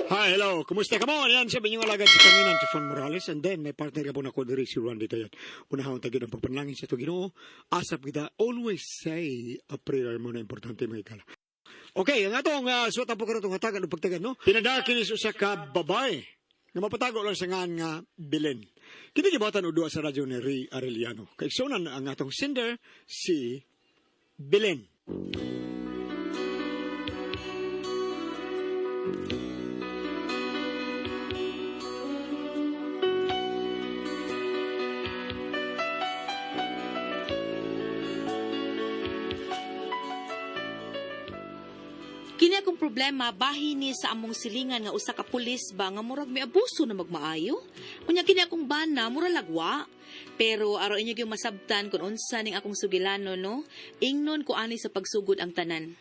Hi, hello. Kumusta ka mo? Yan, sabi niyo alagad si Kanginan, si Fon Morales. And then, may partner ka po na ko diri si Randy Tayat. Unahon tayo ng pagpanalangin sa ito Ginoo. Asap kita, always say a prayer mo na importante mga ikala. Okay, ang atong suwatan po karon itong hatagan o pagtagan, no? Pinadaki ni usa ka babae nga mapatago lang sa ngan nga Belen. Kini gibatan og duha sa radyo ni Ray Arellano. Kaigsunan ang atong sender si Belen. Kini akong problema bahin ni sa among silingan nga usa ka pulis ba nga murag miabuso na magmaayo. Unya kini akong bana mura lagwa. Pero araw inyo gyud masabtan kung unsa ning akong sugilano no. Ingnon ko ani sa pagsugod ang tanan.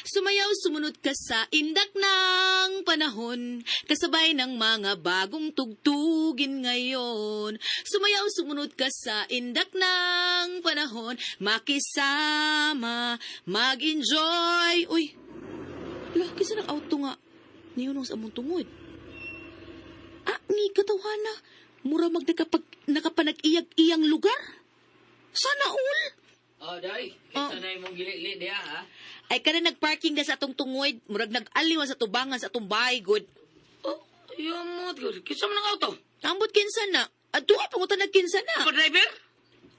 Sumayaw, sumunod ka sa indak ng panahon, kasabay ng mga bagong tugtugin ngayon. Sumayaw, sumunod ka sa indak ng panahon, makisama, mag-enjoy. Uy, lah, kisa ng auto nga, niyunong sa among tungod. Ah, ni katawana, mura magdakapag, nakapanag-iyag-iyang lugar. Sana all. Oh, day. Oh. Kinsa na imong gilili diha, ha? Ay kada nagparking na sa atong tungod, murag nag-aliwan sa tubangan sa atong bahay, good. Oh, yamot gud. Kinsa man ang auto? Ambot kinsa na. Adto pa ko tanag kinsa na. Pa driver?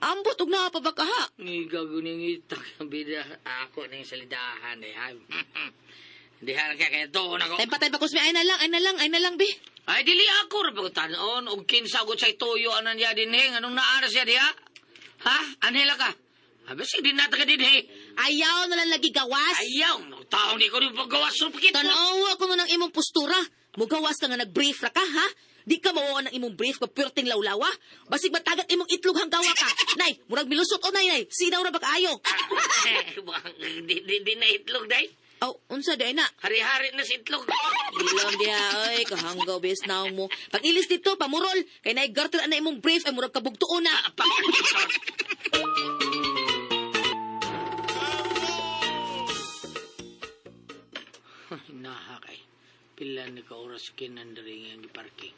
Ambot og naa pa ba kaha? Ni gago ning itak ang bida. Ako ning salidahan eh, ha. Diha ra kaya kaya tuon ako. Time pa kusmi ay na lang, ay na lang, ay na lang bi. Ay dili ako ra pagtanon og kinsa gud say tuyo anan niya dinhi nganong naa ra siya diha? Ha? Anhela ka? Abi si di na ta ka dinhi. Ayaw na lang lagi gawas. Ayaw, no taong di ko rin paggawas sa pakit. Tanawa ko ng imong postura. Mugawas ka nga nag-brief ra ka, ha? Di ka mawala ng imong brief ka perting lawlawa. Basig matagat imong itlog hanggawa ka. Nay, murag milusot o nay, nay. Sinaw ra ba kaayo? Di, di, di na itlog day. Aw, unsa day na? Hari-hari na sa itlog. Ilom diha, oy, kahanggaw bes naong mo. Pag ilis dito, pamurol. Kay naay garter na imong brief ay murag kabugtuon na. Naha kay. Pila ni ka oras kinandari nga giparking.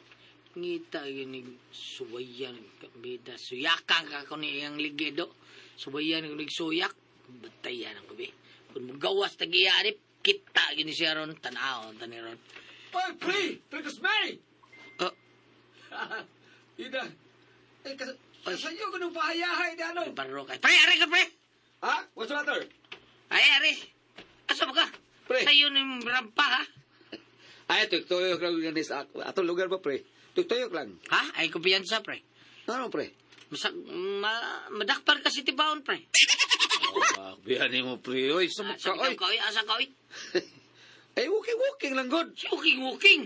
Ngita yun ni suwayan bida. Suyakan ka ko ni iyang ligido. Suwayan ko ni suyak. Batayan ang gabi. Kung magawas tagiya ni kita gini siya ron. Tanaw, taniron. Oy, pre! Pre May! Oh, Ida. Eh, kasanyo ko nung pahayahay na ano? baro kay. Pre, ari ka pre! Ha? What's the matter? Ay, ari. Asa ba ka? Pre. Sayo ni rampa ha? Ay, tuyok lang yan sa ako. Atong lugar ba, pre? Tuyok lang. Ha? Ay, kumpiyansa pre. Ano, pre? Masak, madakpan kasi tibaon pre. Oh, biyanin mo, pre. Oy, sumok Asa ka, oy. ka, oy. Asa ka, oy. Ay, walking, walking lang, good. Si walking, walking.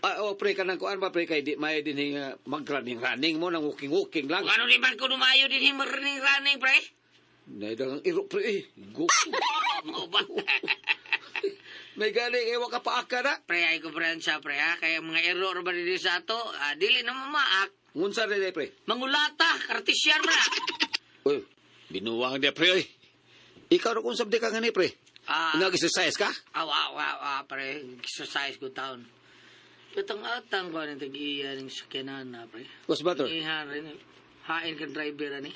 Ah, oh, pre, kanang kuan ba, pre? Kay di may din mag-running, running mo, nang walking, walking lang. Kung ano di man ko lumayo din yung running, running, pre. Naidang ang iro, pre. Eh, go. Mo ba? May gani, ewa ka paaka na. Pre, ay ko siya, pre, ha? Kaya mga error ba din sa ato? Ah, dili na mamaak. Ngunsa rin, eh, pre. Mangulata, kartisyan mo na. Uy, binuwang dia, pre, oy. Ikaw ra kung sabdi ka nga ni, pre. Ah, Nag-exercise ka? aw, aw, aw, aw, pre. Exercise ko taon. Itong atang ko ng tag-iya ng sakyanan na, pre. What's the matter? Iha rin. Hain kan driver, ani.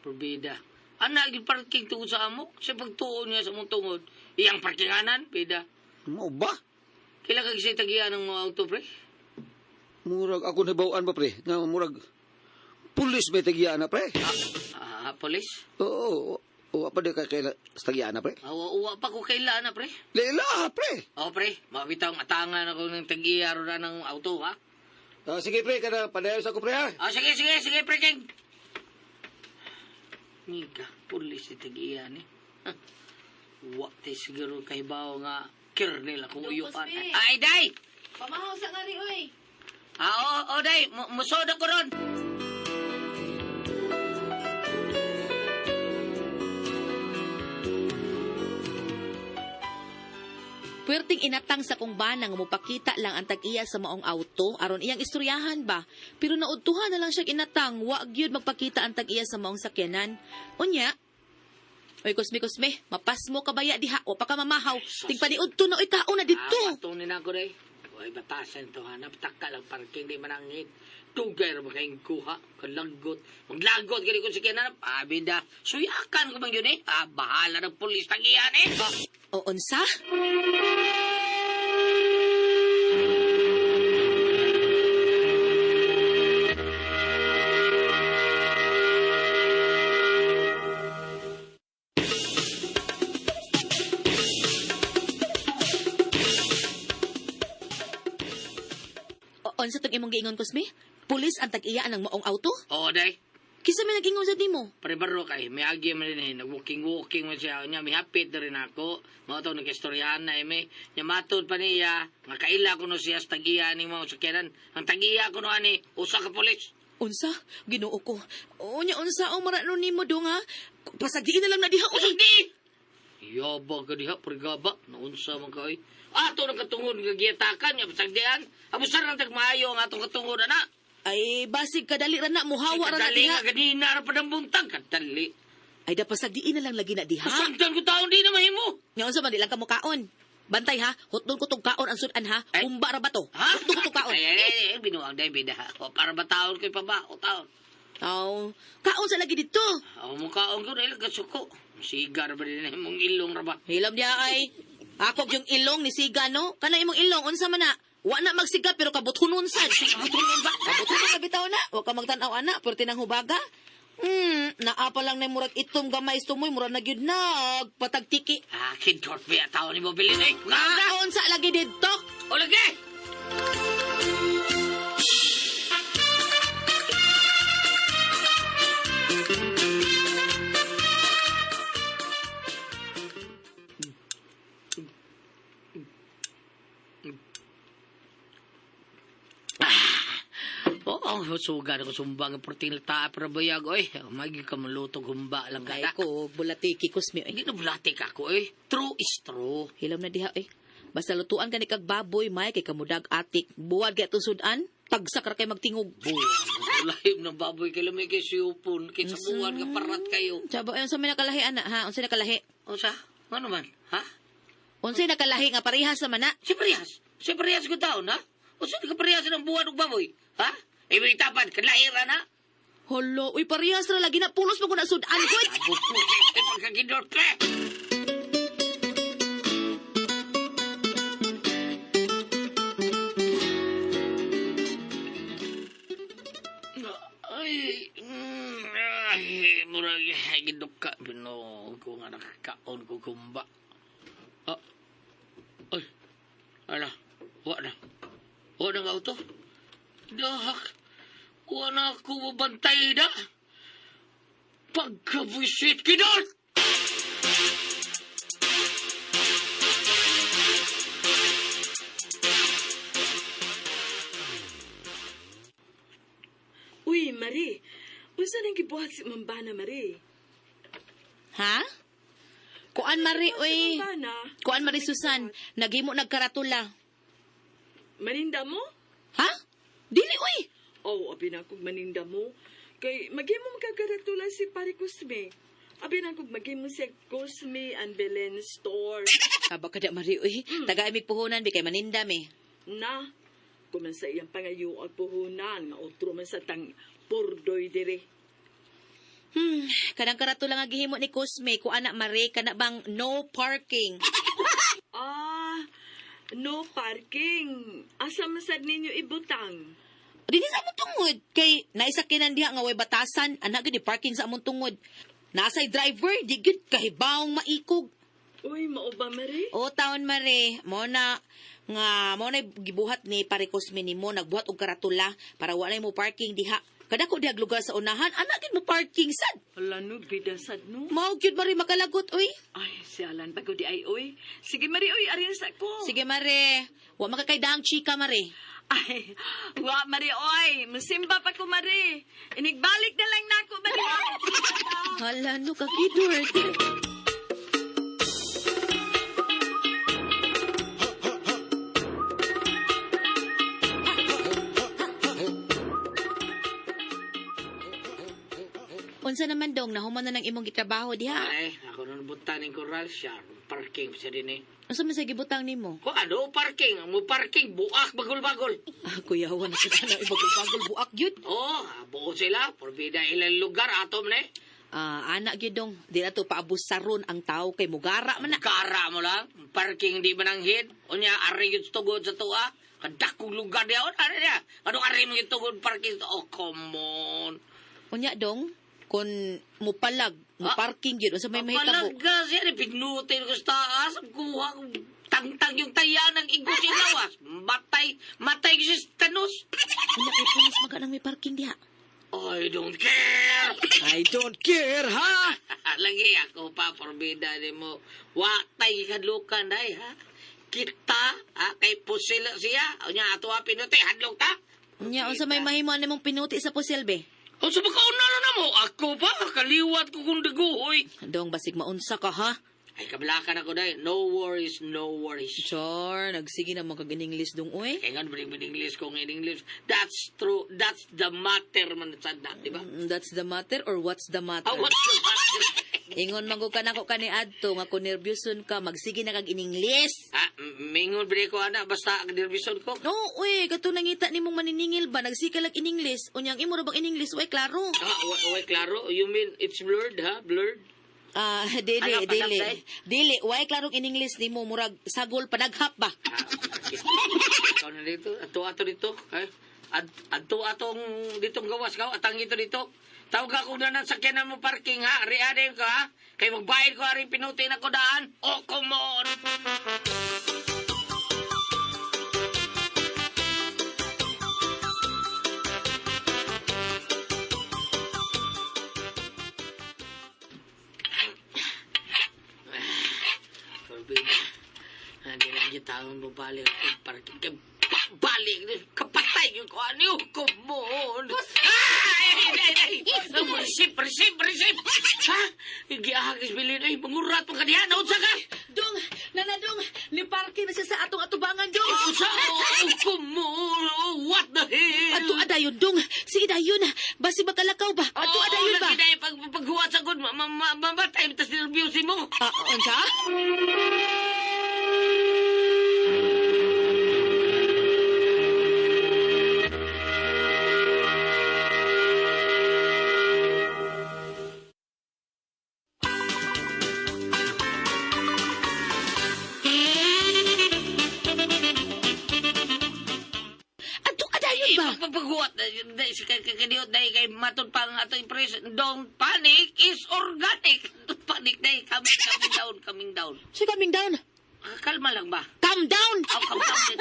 Probida. Ana, parking tungod sa amok. Sa pagtuon niya sa mong tungod. Iyang parkinganan, bida. Mo ba? Kailan ka kasi tagiya ng mga auto, pre? Murag ako nabawaan ba, pre? Nga murag pulis may tagiyaan na, pre. Ah, polis? Oo, oo, pa di ka kaila sa tagiyaan na, pre. Awa, uwa pa ko kailan na, pre. Leila, pre. Oo, pre. Mabitaw ang atangan ako ng tag-iya ro na ng auto, ha? Ah, sige, pre, kada padayon sa ko, pre, ha? Ah, sige, sige, sige, pre, King. Niga, pulis si tag-iya ni. Huh. Wa, ti siguro kahibaw nga kernel akong uyupan. Ay, day! Pamahaw sa nga ri, oy. Ah, oo, oo, day. Musod ako ron. Puwerteng inatang sa kong bana nga mopakita lang ang tag-iya sa maong auto aron iyang istoryahan ba. Pero naudtuhan na lang siya inatang, wa gyud magpakita ang tag-iya sa maong sakyanan. Unya, oy kusmi kusmi, mapasmo ka baya diha o pa ka mamahaw. Tigpaniudto na oy kaon na didto. Ah, patunin ako, day. Way batasan to hanap taka lang parking di manangit. Dugay ra kayong kuha, kalanggot. Maglagot gani ko sa kinanap. Ah, bida. Suyakan ko man yun eh. Ah, bahala ng pulis tagiyan eh. Ah. O unsa? O unsa tong imong giingon, Cosme? Pulis ang tag-iya ang maong auto? Oo, day. Kinsa may nag-ingon sa nimo? Pare-baro kay, may agi man din eh. Nag-walking-walking man siya. Nya, may hapit na rin ako. Mga to, nag-istoryahan na eh. May, nya, matod pa niya. Nga kaila ko no siya sa tag-iya ni mga sakyanan. Ang tag-iya ko no ani, usa ka pulis. Unsa? Ginoo ko. Unya unsa ang marano nimo dong ha? Pasagiin na lang na diha Usag oy. di! Yaba ka diha, parigaba. Naunsa man ka oy. Ato nang katungod nga giyatakan nga pasagdian. Abusar nang tagmaayo ang atong katungod ana. Ay basig kadali ra na muhawa ra na Kadali diha. nga ganina ra pa ng buntag kadali. Ay da pasagdiin na lang lagi na diha. Pasagdan ko taon di na mahimo. Nga unsa man di lang kamo kaon. Bantay ha, hotdog ko tong kaon ang sudan ha. Ay. Humba ra ba to? Ha? Hotdog ko tong kaon. Ay, ay, ay, ay, binuang dahil bida. O, para ba taon ko'y paba? O taon. Aw, kaon sa lagi dito. O, mukhaon ko dahil kasuko. Sigar ba din imong ilong ra ba? Hilom diha ay. Ako yung ilong ni siga no. Kana imong ilong unsa man na? Wa na magsiga pero kabuthunon sad. Kabuthunon ba? Kabuthunon sa bitaw na. Wa ka magtan-aw ana pero tinang hubaga. Naa pa lang na murag itom gamay tumoy murag na gyud nag patagtiki. Ah, kintor pa taon ni mo bilin eh. Nga na! Kaon sa lagi dito. O, lagi! Oo, sugar ko sumbang ang protein ta para bayag oy. Magi ka malutog humba lang Ay ka. ko bulatiki kusmi oy. Hindi na bulati ka ako eh. True is true. Hilom na diha eh. Basta lutuan ka ni kag baboy may kay kamudag atik. Buwad kay atong sudan, tagsak ra kay magtingog. Buwan. Laim ng baboy kay lamig kay siyupon. Kay sa buwan ka parat kayo. Sabo ay unsa may nakalahi ana ha? Unsa nakalahi? O sa? Ano man? Ha? Unsay nakalahi nga parehas naman na? Si parehas. Si parehas ko taon, ha? O sa ka parehas ng buwan og baboy? Ha? Ibig tapan, kalahira na. Holo, uy parehas ra lagi na pulos mo ko na sudan gud. Abot mo, ay pagkakidor, pre! Ay, ay, murag, ay, giduka, binuo ko nga nakakaon ko kumba. Ah, ay, ala, wa na. Wa na nga auto. Dahak, wa na ako mabantay na. Pagkabuisit, kidot! Uy, Marie. Unsa nang gibuhat si Mambana, Marie? Ha? Kuan Mari Si uy. Mambana, Kuan Mari Susan, naghimo nagkaratula. maninda mo? Ha? Dili uy. Oh, abi na kog maninda mo. Kay maghimo magkakaratula si Pare Cosme. Abi na kog maghimo siya Cosme and Belen store. Aba kada Mari uy. Taga imig puhunan bi kay maninda mi. Na, kuman sa iyang pangayo ag puhunan nga otro man sa tang pordoy dire. Kanang karatula nga gihimo ni Cosme, kuan na Mari kana bang no parking. Ah, no parking. Asa man sad ninyo ibutang? Dili sa among tungod kay naisakinan diha nga way batasan, ana gyud parking sa among tungod. Nasay driver di gyud kahibawong maikog. Uy, mao ba, Marie? O taon mare, mo na nga mo na gibuhat ni Pare Cosme nimo nagbuhat og karatula para wala mo parking diha. Kada ko diha lugar sa unahan, ana gyud mo parking sad. Ala no, bida sad no. Mao gyud mare makalagot oy. Ay, si Alan bago di ay oy. Sige Marie, oy, arin sa ko. Sige mare, wa makakaidaang chika mare. Ay, wa Marie, oy. Musimba pa ko Marie. Inigbalik na lang nako Marie. Hala no kakidor. Unsa naman dong nahuman na ng imong gitrabaho diha? Ay, ako na nabutan ng koral siya. Parking pa siya din eh. Unsa man sa gibutang nimo? Ko ano parking, mo parking buak bagol-bagol. Ah, kuyawa na sa na ibagol-bagol buak gyud. Oh, buo sila, porbida ilang lugar atom na eh. Ah, anak gyud dong, di na to paabusaron ang tao kay mugara man na. Gara mo lang, parking di man ang hid. Unya, ari yun sa tugod sa tuwa. Kadakong lugar diya, ari niya. Ano ari mo yung tugod parking? Oh, come on. Unya dong, kun mupalag, Ah. muparking gyud unsa may mahitabo. Palaga siya, pinutin ko sa taas. Ang kuha ko, tangtang yung taya ng igos yung lawas. Matay, matay ko siya sa tanos. Unya kay pulis maganang may parking diha. I don't care. I don't care, ha? Lagi ako pa, porbida ni mo. Watay kadlukan day, ha? Kita, ha? Kay pusil siya. Unya, ato ha, pinuti, hadlok ta. Unya unsa may mahimo nimong pinuti sa pusil be? O sa makauna na na mo, ako pa, kaliwat ko kung daguhoy. Dong basig maunsa ka ha. Ay, kablakan ako day. No worries, no worries. Sure, nagsige na mga kag-English dong uy. Kaya nga, in English ko in English. That's true. That's the matter man sad na, di ba? That's the matter or what's the matter? Ah, what's the matter? Ingon man ko kanako kani adto nga kun nerbyuson ka magsige na kag in-English. Ah, mingon bre ko ana basta ang nervison ko. No, uy, kato nangita nimong maniningil ba nagsige lag in English. Unyang imo ra bang in English way klaro. Ah, wa klaro. You mean it's blurred, ha? Blurred? Ah, dili, Ano, dili. panagday? Dili, way klarong in English nimo murag sagol panaghap ba. Ah, ikaw na dito. Ato ato dito. Eh? Ato atong ditong gawas ka. Atang ito dito. Tawag ako na ng sakyanan mo parking ha. Rianin ko ha. Kay magbayad ko aring pinuti na ko daan. Oh, come on! Forbidden. Hindi na yung taon mo balik ako parking. Kay balik. Kapatay yung kuha niyo. Come on. Ay, ay, ay, ay. Receive, receive, receive. Ha? Giahagis bilin. Ay, mangurat mo ka diha. Naunsa ka? Dong, nana dong, ni parking na siya sa atong atubangan dong. Unsa? Oh, come on. Oh, what the hell? Adto adayon dong. Sige dayon. Basi makalakaw ba? Adto adayon ba? Lagi dahil pag, paghuwat sa good, mamatay, tas nervyusin mo. Ah, unsa? Adto adayon ba? Pagpaghuwat, kadiyot dahil kay matod pa ang atong press. Don't panic is organic. Don't panic dahil coming, coming down, coming down. Sige, coming down. Ah, kalma lang ba? Calm down. Aw, calm down.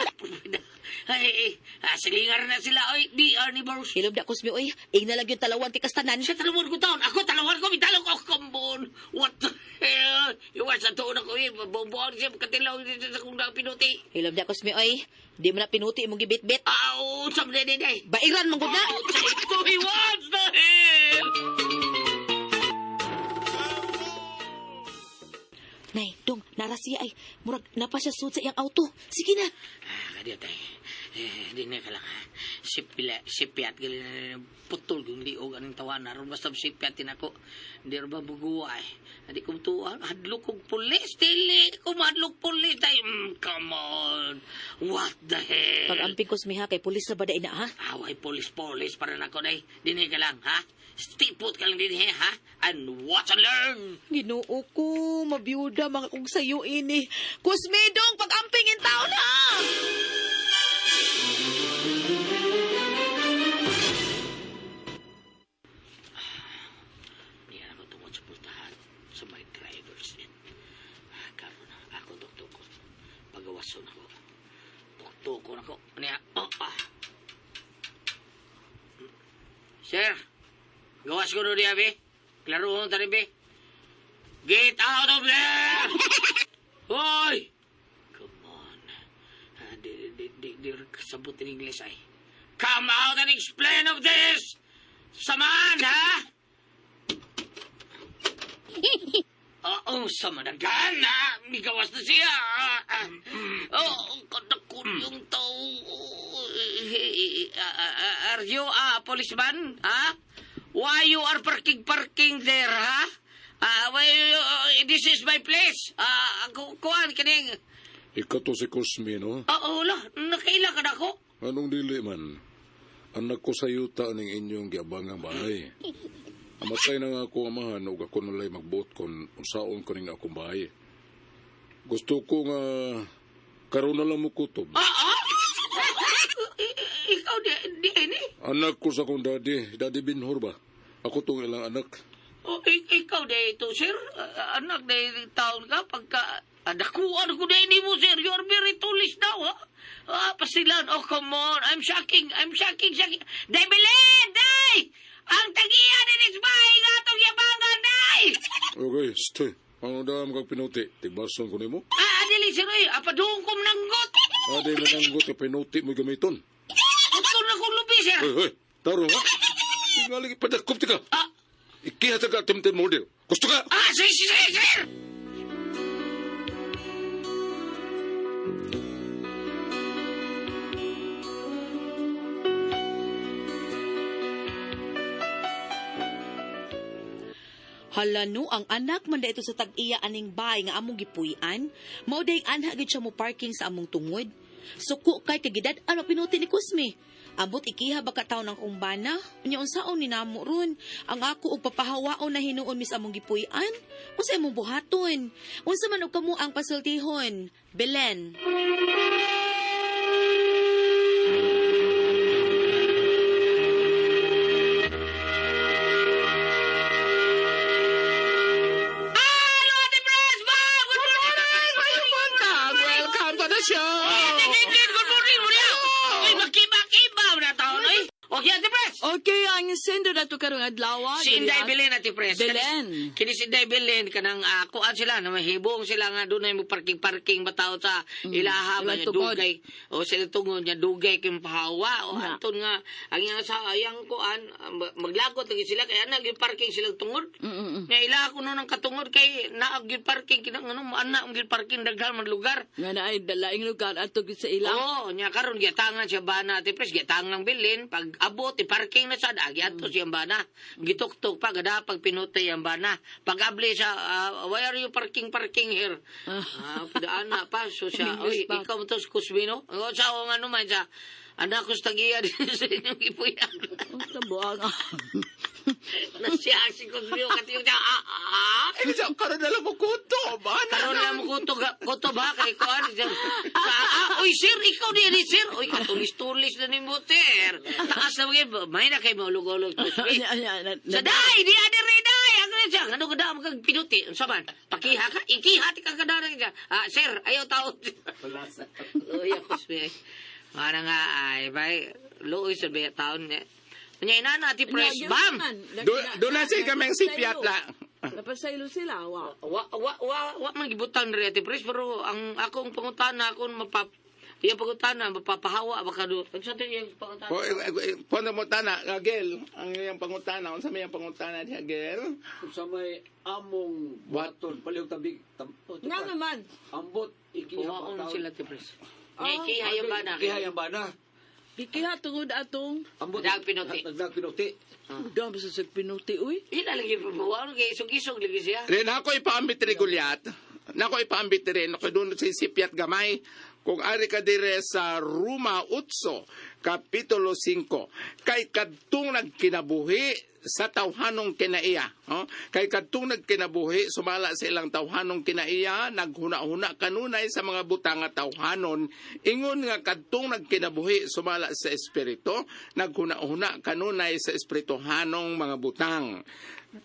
Ay, ay, ah, silingar na sila. Oy, di, Arnie Bros. Ilog na kusmi oy. Ing na lang yung talawan kay kastanan. Siya talawan ko taon. Ako talawan ko, mitalo ko. Oh, come on. What the hell? Iwas sa tuon ako eh. Bomboan siya, katilaw sa kung pinuti. Ilog na kusmi oy. Di mo na pinuti imong gibitbit. Aw, sa mga day. Bairan man gud na. Ito, he wants the hell! Nay, dong, nara siya ay. Murag napa siya sud sa iyang auto. Sige na. Ah, kadiyo tayo. Eh, di na ka lang ha. Sipila, sipiat, gali na putol kung liog anong tawa na. Ron basta sipiat din ako. Hindi rin ba buguwa eh. Hindi ko tuwa. Hadlok kong pulis. Dili ko madlok pulis. Ay, come on. What the hell? Pag amping kusmi ha kay pulis na ba na ha? Away, pulis, pulis para nako day. Dinhi ka lang, ha? Stay put ka lang dinhi, ha? And watch and learn! Ginoo ko, mabiyuda mga kong sayo ini. Kusmi dong, pag amping in taon ha. Niya ako tungod sa pultahan sa my driver's seat. Ah, karon ako tuktukon. Pagawason ako. Tuktukon ako. Niya, oh, ah. Sir, gawas ko no diya, be. Klaro ko tarin, be. Get out of there! Hoy! Come on. Ah, di, di, di, di, kasabot in English ay. Come out and explain of this! Samaan, ha? Oo, sa managan, ha? Migawas na siya. Ah, ah. Oo, katakot yung tao. Eh, ah, ah, ah, are you a policeman, ha? Why you are parking there, ha? Ah, why, this is my place. Ah, kuan, kining. Ikaw to si Cosme, no? Ah, oh, la, nakaila ka na ako. Anong dili man? Anak ko sa yuta ning inyong giabangang bahay. Amatay na nga ako amahan ug ako nalay magbuot kon unsaon ko ning akong bahay. Gusto ko nga karon na lang mo kutob. Ah, ah? Ikaw di ini? Anak ko sa akong daddy, Daddy Binhor ba? Ako tong ilang anak. Oh, ikaw di ito, sir. Ah, anak di taon ka pagka adakuan ko di ni mo, sir. You are very foolish now, ha? Ah, pasilan. Oh, come on. I'm shocking. I'm shocking, shocking. Day, Belen! Day! Ang tagiya din is bahay nga itong yabangan, day! Okay, stay. Ano dam kag pinuti? Tigbason ko nimo. Ah, dili, sir. Oy, apadung ko nanggot. Ade mananggot ka pinuti mo gamiton. Gusto na kong lubi, sir. Hoy, hoy. Taro ha. Tingali padakop ka. Ah, Ikiha sa ka attempted murder. Gusto ka? ah, sir, sir, sir! Hala no, ang anak man ito sa tag-iya aning bay nga among gipuy-an, mao day anha gid siya mo parking sa among tungod. Suko kay kagidad ano pinuti ni Kusme. Ambot ikiha ba ka taon ang kumbana? Unya unsaon ni namo ron? Ang ako og papahawaon na hinuon mis among gipuy-an? Unsa imong buhaton? Unsa man og kamo ang pasultihon? Belen. Hello, Ate Pres! Ma'am! Good morning! Welcome to the show! Ate Tintin, good morning! Muna! Uy, makiba-kiba na taon, oy! Okay, Ate Pres! Okay, ang sendo na to karong adlaw. Si Inday Belen, Ate Pres. Belen. Kini si Inday Belen, kanang kuan sila, na mahibong sila nga doon ay mo parking-parking ba tao sa ilaha ba Ilang niya, tungod. dugay. O sila tungod niya, dugay kay pahawa. O Na. anton nga, ang iyang sa ayang kuan, maglagot lagi sila, kaya nag parking sila tungod. Mm-mm. Nga ilaha ko nun ang katungod kay naag gyud parking kinang ano anak ang gyud parking daghan man lugar. Nga na ay dalaing lugar ato gyud sa ila. Oo, nya karon giatangan siya bana ati pres, giatangan bilin pag abot i-parking na sad agi ato siyang bana. Gituktok pa gada pag pinutay ang bana. Pag abli siya, why are you parking parking here? Ah, padaan na pa so siya, English oy, pa. ikaw mo to sa Kusmino. O sa ako nga naman siya. Anak ko sa tagiya din sa inyong ipuyan. Ang tabuang. Na siya si Kusmino katiyong siya. Ah, ah. Eh, siya, karon na lang mo kuto. Ba? Karon na mo kuto kuto ba kay kuan uy sir ikaw di ni sir uy katulis-tulis na ni mo sir taas na mga may na kay maulog-ulog sa day di ade re day ang siya ano ka daw kag pinuti unsa man pakiha ka ikiha ti ka kadara ka ah sir ayaw tao uy ako sir mana nga ay bay luoy sa biya taon niya Nya inana ati press bam Doon na siya kaming sipyat la. Napasaylo sila, wa. Wa wa wa wa man gibutang diri Ate Pres pero ang akong pangutana akong mapap iyang pangutana mapapahawa baka do. Unsa to iyang pangutana? O, puno mo tana, Gel. Ang iyang pangutana. Unsa may iyang pangutana diha, Gel? Sa may among buhaton, palihog tabi. Tam, oh, Nga naman. Ambot, ikiha Kuwaon pa taon. sila Ate Pres. Nya ikiha yung bana. Ikiha yung bana. Gikiha tungod atong Ambot. Dag pinuti. Dag pinuti. Dam sa sa pinuti uy. Ila lagi pabawaon kay isog-isog lagi siya. Rin ako ipaambit rin, Goliath. Nako ipaambit rin. Ako doon sa sipyat gamay. Kung ari ka dire sa Ruma 8, Kapitulo 5. Kay kadtong nagkinabuhi sa tawhanong kinaiya. Oh? Kay kadtong nagkinabuhi, sumala sa ilang tawhanong kinaiya, naghuna-huna kanunay sa mga butang nga tawhanon. Ingon nga kadtong nagkinabuhi, sumala sa espiritu, naghuna-huna kanunay sa espirituhanong mga butang.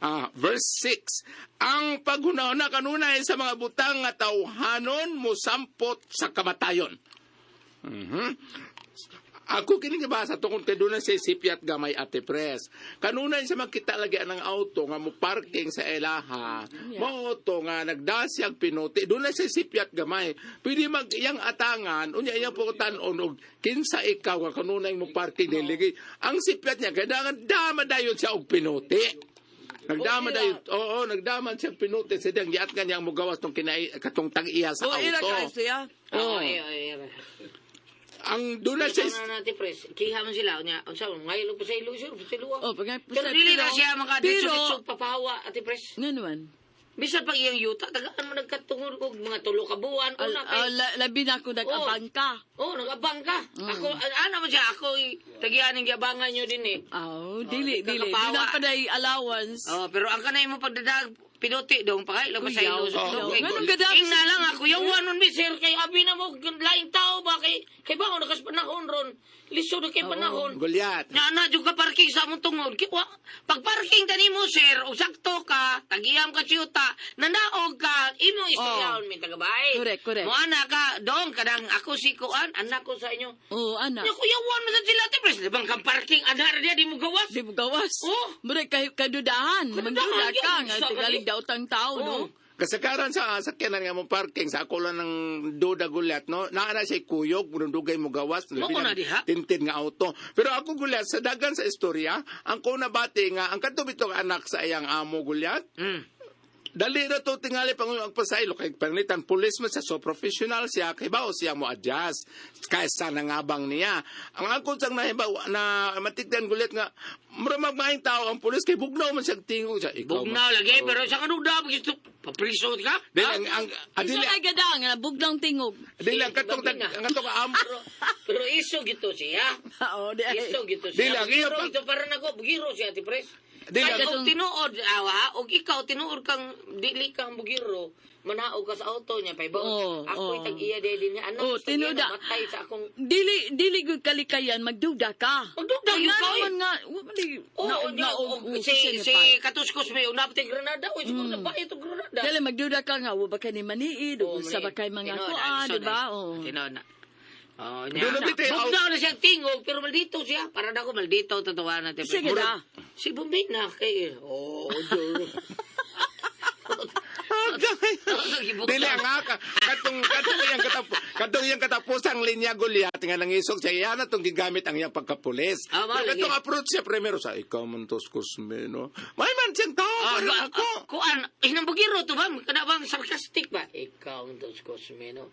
Ah, verse 6. Ang paghunahuna kanunay sa mga butang nga tawhanon mosampot sa kamatayon. Mhm. Ako kini gibasa tungkol kay doon sa sipyat gamay ate pres. Kanunay sa makita lagi ang auto nga mo parking sa ilaha. Mo auto nga nagdasyag pinuti. Doon sa sipyat gamay. Pwede mag iyang atangan unya iyang putan-on og kinsa ikaw nga kanunay mo parking dili. Ang sipyat niya kailangan dama dayon siya og pinuti. Nagdama Okay dayon. Oo, nagdaman siya pinuti sa diyang giat nga niyang mugawas tong kinai katong tag-iya sa O ila auto. kay siya. Oo. Oo. Oh, Ang doon na siya na Ate Pres. Kiha man sila unya. Unsa man ngayon pa sa ilo sir, pa sa ilo. Oh, pag Pero dili na siya maka Pero diretso papahawa Ate Pres. nga naman. Bisan pag iyang yuta, tagaan mo nagkatungod og mga tulo ka buwan. Una kay, Labi na ako nag-abang ka. oh, nag-abang ka. Ako, ana mo siya, ako, tagian ang giabangan nyo din eh. Oh, dili, di ka dili. Di kapawa. na pa day allowance. Oh, pero ang kanay mo pagdadag pinuti dong pakay lang sa ilo. Kuyaw. Okay. Nganong gadag- Ing na lang ako yawan nun mi sir kay abi na mo laing tao ba kay kay ba nakas panahon ron. Lisod na kay panahon. Goliath. Na na jud ka parking sa among tungod. Ki wa pag parking tani mo sir, og sakto ka, tagiyam ka siyuta, nanaog ka, imo istoryahon mi tagabay. Correct, correct. Mo ana ka dong kadang ako si kuan, anak ko sa inyo. Oh, ana. Nya kuyawan mo sa sila te pres, bang kang parking ana ra diya di mo gawas. Di mo gawas. Oh. Murag kay kadudahan. Kadudahan, Magduda ka yun. nga Sa tigalig kani. daw tang tao, no? Oh. Kasagaran sa sakyanan nga mo parking sa ako lang ng duda gulat no naa na siya kuyog dugay mo gawas Mao labi na diha. tintin nga auto pero ako gulat sa dagan sa istorya ang ko nabati nga ang kadto bitong anak sa iyang amo gulat. Dali ra to tingali pang ang pasaylo kay panglitan pulis man siya so professional siya kay bao siya mo adjust kaysa nangabang niya ang akong sang nahibaw na matigdan gulit nga mura magmaing tao ang pulis kay bugnaw man siya tingog siya ikaw Bugnaw lagi, pero sa kanuda, gusto, papriso ka? Dili ang ang Isa adili kay gada nga buglang tingog. dili ang katong Babina. ang katong amo Pero, pero iso gito siya. Oo, di ay. Iso gito siya. Dili, ang iya Bugiro pag- ito para nako, bugiro siya, ti pres. Dili, Kaya ang- og tinuod, awa, og ikaw, tinuod kang, dili kang bugiro, manaog ka sa auto niya, pay ba? Oo, Ako'y oo. tag-iya din niya. Anak, Oo, gusto niya, tinuod. namatay sa akong Dili dili gud kalikayan magduda ka. Magduda Ay, gyud nga ka, eh. naman nga, wa man di Oo, naog niya, naog og si, si Katuskus may unapit yung Granada. Uy, siguro na ba ito Granada? Dili magduda ka nga wa ba kay ni maniid Oo, o sa ba kay mga Tinuod, kuan, ah, di ba? Oo. Tinuod na. Oh, Doon na bitay, Bugnaw na siyang tingog, pero maldito siya. Para na ako, maldito, tatawa natin. Sige na. Si Bombina, kay... Oh, Diyos. Dili ang aka katong katong iyang katong iyang katapusang linya Goliath nga nangisog siya iya na tong gigamit ang iyang pagkapulis. Ah, mao, Pero lagi. katong approach siya primero sa ikaw man tos Cosme no. May man siyang tao Ah, parang ako. Kuan, hinambugiro to ba? Kana bang sarcastic ba? Ikaw ang Diyos Cosme, no?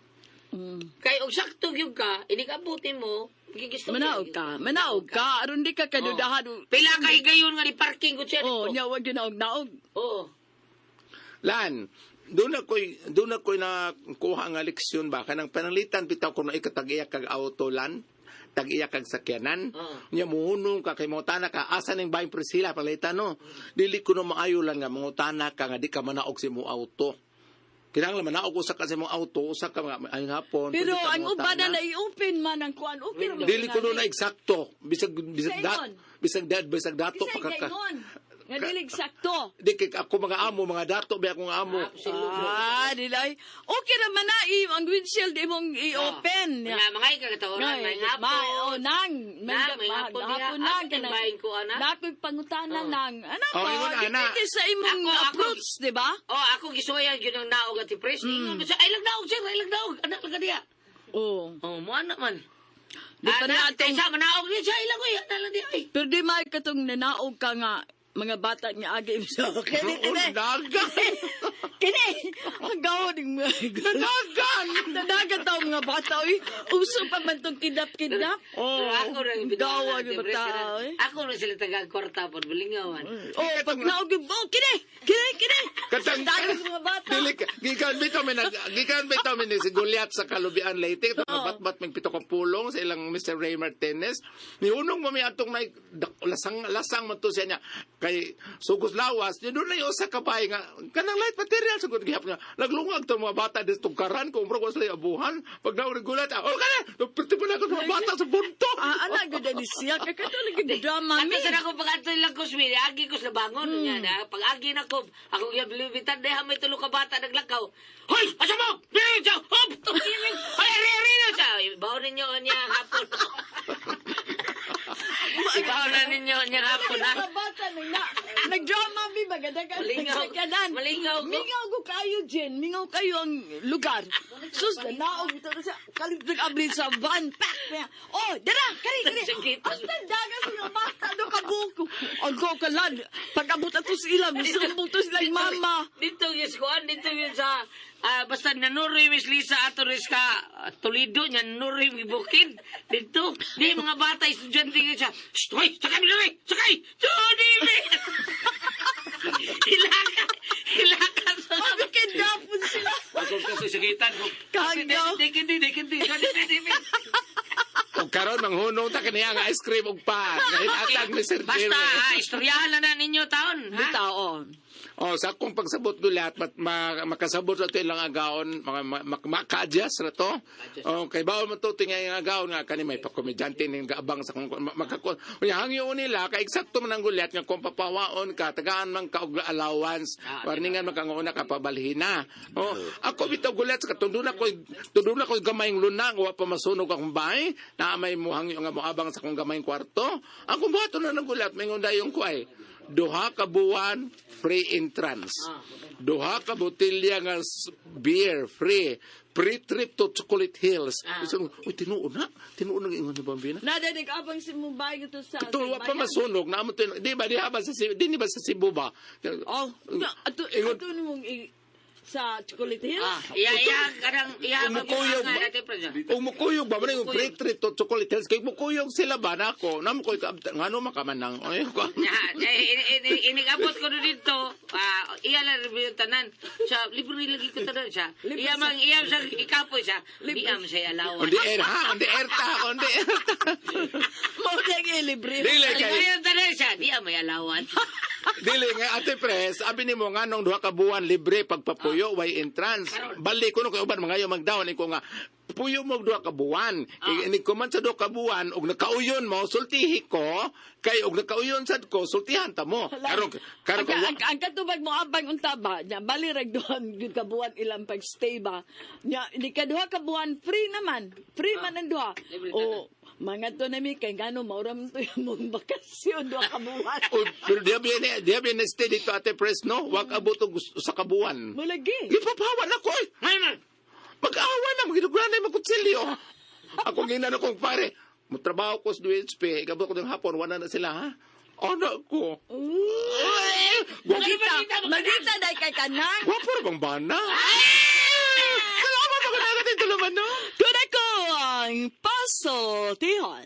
Kay og sakto gyud ka, inikabuti mo, gigisto Manaog ka, manaog ka, aron di ka kadudahan. Pila ka higayon nga di parking ko siya Oh, dito. nya wa ginaog naog. Oo. Lan, doon ako'y nakuha nga leksyon ba kanang pananglitan bitaw kuno ikatag-iya kag auto lan tag-iya kag sakyanan. Oo. Nya muhunong ka kay mangutana ka asa ning bahin Priscilla panglitan no. Dili kuno maayo lang nga mangutana ka nga di ka manaog sa imong auto. Kinahanglan manaog usa ka sa imong auto, usa ka mga ay hapon. Pero pwede ka ang uban mangutana. na i-open man ang kuan, okay ra man Dili kuno tingali. na eksakto. Bisag bisag Sa dat, ingon. bisag dat, bisag dato Kisay pa ka. gaingon. Nga dili sakto. Di kay ako mga amo, mga dato ba akong amo. Ah, dili. Okay ra man na ang windshield imong i-open. Nga mga ikakatawaran, may Ma, hapon. oh, nang, Nang, may hapon diha. hapon nang, Asa kang bahin ko, ana? Nakoy pangutana Oh. nang. Ano Oh, ba? ingon, ana. Depende sa imong Ako, ako. approach, di ba? Oh, ako gisuwayan yun ang naog at pres. Ingon mo siya, ay lang naog sir, ay lang naog. Anak lang ka diya. Oo. Oh, mo anak man. Di pa na Anak, atong- kaysa manaog niya siya, ilang ko, anak lang diya. Ay. Pero di may katong nanaog ka nga mga bata nga agi so kini kini Dagan. kini ang gawon ning Dagan. Dadagan taw mga bata oy uso pa man tong kidnap-kidnap. Pero ako rin, Gawa yung bata, oy. Ako rin sila taga-kwarta po, bulingawan. Oh, pag naog yung oh, kini kini kini. Katang Dagan sa mga bata. Dili ka- gikan bitaw mi nag gikan bitaw mi ni si Goliath sa Kalubian Leyte katong batbat mig pito ka pulong sa ilang Mr. Ray Martinez. Niunong mo mi atong nay lasang lasang man to siya niya kay sugos lawas ni doon na usa ka bahay nga kanang light material sugod gihapon nga naglungag to mga bata dito tugkaran kung murag wa sila abuhan pag naog Goliath oh kana perti pa na ako sa mga bata sa bunto. Ah, ana gud ni siya kay kato lagi drama Ato mi. sa ako pag ato lang ko sumili, agi ko sa bangon nga na pag agi na ko, ako gyud bilubitan deha may tulo ka bata naglakaw. Hoy, asa mo? Dili sa hop. Hoy, ari ari na sa. Ibaw ninyo niya hapon. Ibaw na ninyo niya hapon ha. Mga bata nang na nagdrama mi magadagan Malingaw. nagsakyanan. Malingaw ko. Mingaw ko kayo Jen, mingaw kayo ang lugar. Sus naog ito sa kalit nag-abli sa van pack niya. Oh, dara, kari kari. Sakit. Ang dagan sa mga bata do kabuko. Ang go kalan. Pag-abot ato sila, misumbong to sila yung mama. Dito yung kuan, dito yung sa basta nanuroy Miss Lisa ato rin ka Toledo niya nanuroy mi bukid dito di mga bata estudyante yun siya. Shh, hoy, sakay mi dali, sakay. Johnny mi. Hilaka, hilaka sa Kung kasusugitan ko. Kagyo. Dikindi, dikindi, dikindi, dikindi. O karon manghunong ta kaniya nga ice cream og pan. Kahit atag ni Sir Basta, Jerry. ha, istoryahan na na ninyo taon, ha? Bitaw, oh. Oh, sa akong pagsabot gulat, mat, makasabot na to ilang agaon, mga maka-adjust na to. Oh, kay bawal man to tingay ang agaon nga kani may pakomedyante ning gaabang sa kung makakon. Unya hangyo nila kay eksakto man ang gulat nga kung papawaon ka, tagaan man ka og allowance. Ah, Warningan man ka nga una ka pabalhina. Oh, ako bitaw gulat sa katunduna ko, tunduna ko gamayng luna nga wa pa masunog akong bahay, na may muhangyo nga moabang sa akong gamayng kwarto. Ang buhaton na ng gulat, mingon dayon ko ay duha ka buwan free entrance. Duha ka botelya nga beer free. Free trip to Chocolate Hills. So, uy, tinuod na. Tinuod na ingon ni Bambina. Nada, nag-abang si Mumbai ito sa Ito, wa pa bayan. masunog. Na, amo di ba, di ba sa Cebu, di ba sa Cebu ba? Oh, na, ato, Ingon- ato nimong sa Chocolate Hills? Ah, iya, iya, kadang, iya, Umukuyog ba? Umukuyog ba? Manay, yung free trip to Chocolate Hills. Kay mukuyog sila ba na ako? Namo ko, ngano makamanang. Ay, ko. Inigabot ko dito, ah, iya lang review tanan. Sa, libre lagi ko tanan siya. Iya mang, iya sa ikapoy siya. Di am siya alawan. On the air, ha? On the air ta. On the air ta. Mo na libre. Dili kay Libre yung tanan siya. Di am may alawan. Dili nga Ate Pres, abi nimo nga nung duha ka buwan libre pagpapuyo way entrance. Bali kuno kay uban mga magdawon ko nga puyo mo og duha ka buwan. Kay ini kuman sa duha ka buwan og nakauyon mo sultihi ko kay og nakauyon sad ko sultihan ta mo. Karon karon Ang, ang, ang katubag mo abang unta ba nya bali rag duhan gyud ka buwan ilang pag-stay ba nya di ka duha ka buwan free naman, free man ang duha. Libre O mga to nami kay ngano maura man to yung mong bakasyon duha ka buwan. O, pero diya bien stay dito Ate Pres no, wag abot og sa kabuan. Mo lagi. Gipapawan ako eh. Ngayon, Mag-awa na, magidugran na yung magkutsilyo. Ako ginan akong pare, mutrabaho ko sa DHP, ikabot ko ng hapon, wala na sila ha. Ano ko? Magita, magita dai kay kanang. Gwapo ra bang bana? Salamat ako na natin tuluman, no? Kuda ko ang paso tihon.